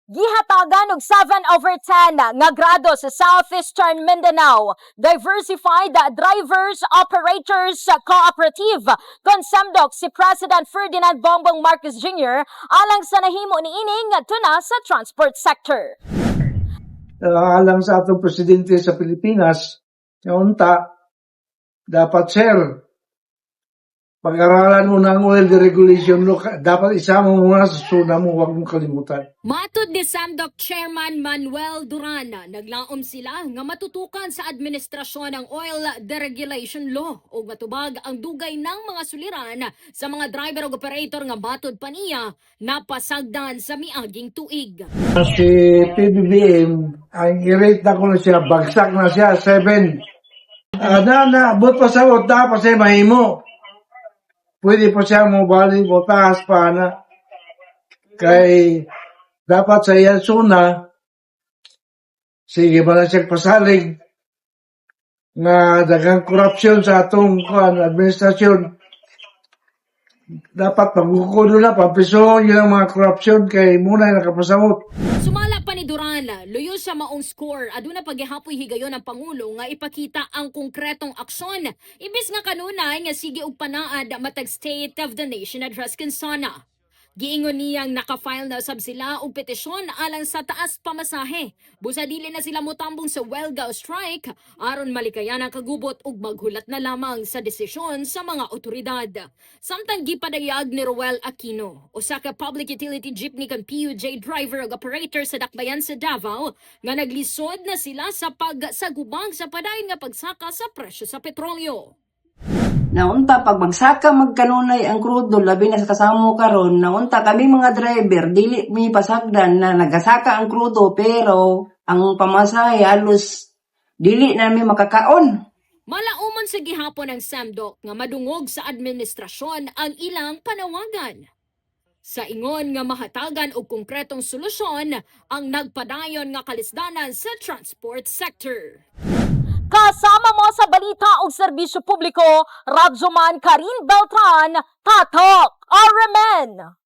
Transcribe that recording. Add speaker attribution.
Speaker 1: Gihatagan og 7/10 nga grado sa Southeastern Mindanao Diversified Drivers Operators Cooperative kon SEMDOC si President Ferdinand Bongbong Marcos Jr. alang sa nahimo niini ngadto na sa transport sector.
Speaker 2: Alang sa atong presidente sa Pilipinas, nga unta, dapat, sir, pag-aralan mo na ang oil deregulation law, dapat isama mo muna sa SONA mo, huwag mong kalimutan.
Speaker 1: Matud ni SEMDOC Chairman Manuel Duran, naglaom sila nga matutukan sa administrasyon ang oil deregulation law ug matubag ang dugay ng mga suliran sa mga driver ug operator nga matud pa niya napasagdan sa miaging tuig.
Speaker 2: Si PBBM, ang i-rate na ko na siya, bagsak na siya, 7. Na, na, but pa sa uta pa siya mahimo. Pwede pa siya mo balik mo taas pa na. Kay dapat sa iyang SONA, sige ba na siya pasalig nga daghang korupsyon sa atong kuan administrasyon. Dapat pagkukudo na, papisohon yun ang mga korupsyon kay muna nakapasamot.
Speaker 1: Sumala pa ni Duran, luyo sa maong score, aduna paghihapoy higayon ang Pangulo nga ipakita ang konkretong aksyon. Imbis nga kanunay nga sige og panaad matag State of the Nation Address kon SONA. Giingon niyang naka-file na usab sila og petisyon alang sa taas pamasahe. Busa dili na sila motambong sa welga o strike aron malikayan ang kagubot ug maghulat na lamang sa desisyon sa mga otoridad. Samtang gipadayag ni Roel Aquino, usa ka public utility jeepney kan PUJ driver ug operator sa Dakbayan sa Davao, nga naglisod na sila sa pagsagubang sa padayon nga pagsaka sa presyo sa petrolyo.
Speaker 3: Naunta pag magsaka magkanunay ang krudo, labi na sa kasamo karon, naunta kami mga driver dili mi pasagdan na nagasaka ang krudo, pero ang pamasahe halos dili nami makakaon.
Speaker 1: Malaumon sa gihapon ang SEMDOC nga madungog sa administrasyon ang ilang panawagan. Sa ingon nga mahatagan og konkretong solusyon ang nagpadayon nga kalisdanan sa transport sector. Kasama mo sa balita ug serbisyo publiko, Radyoman Karin Beltran, Tatak, RMN.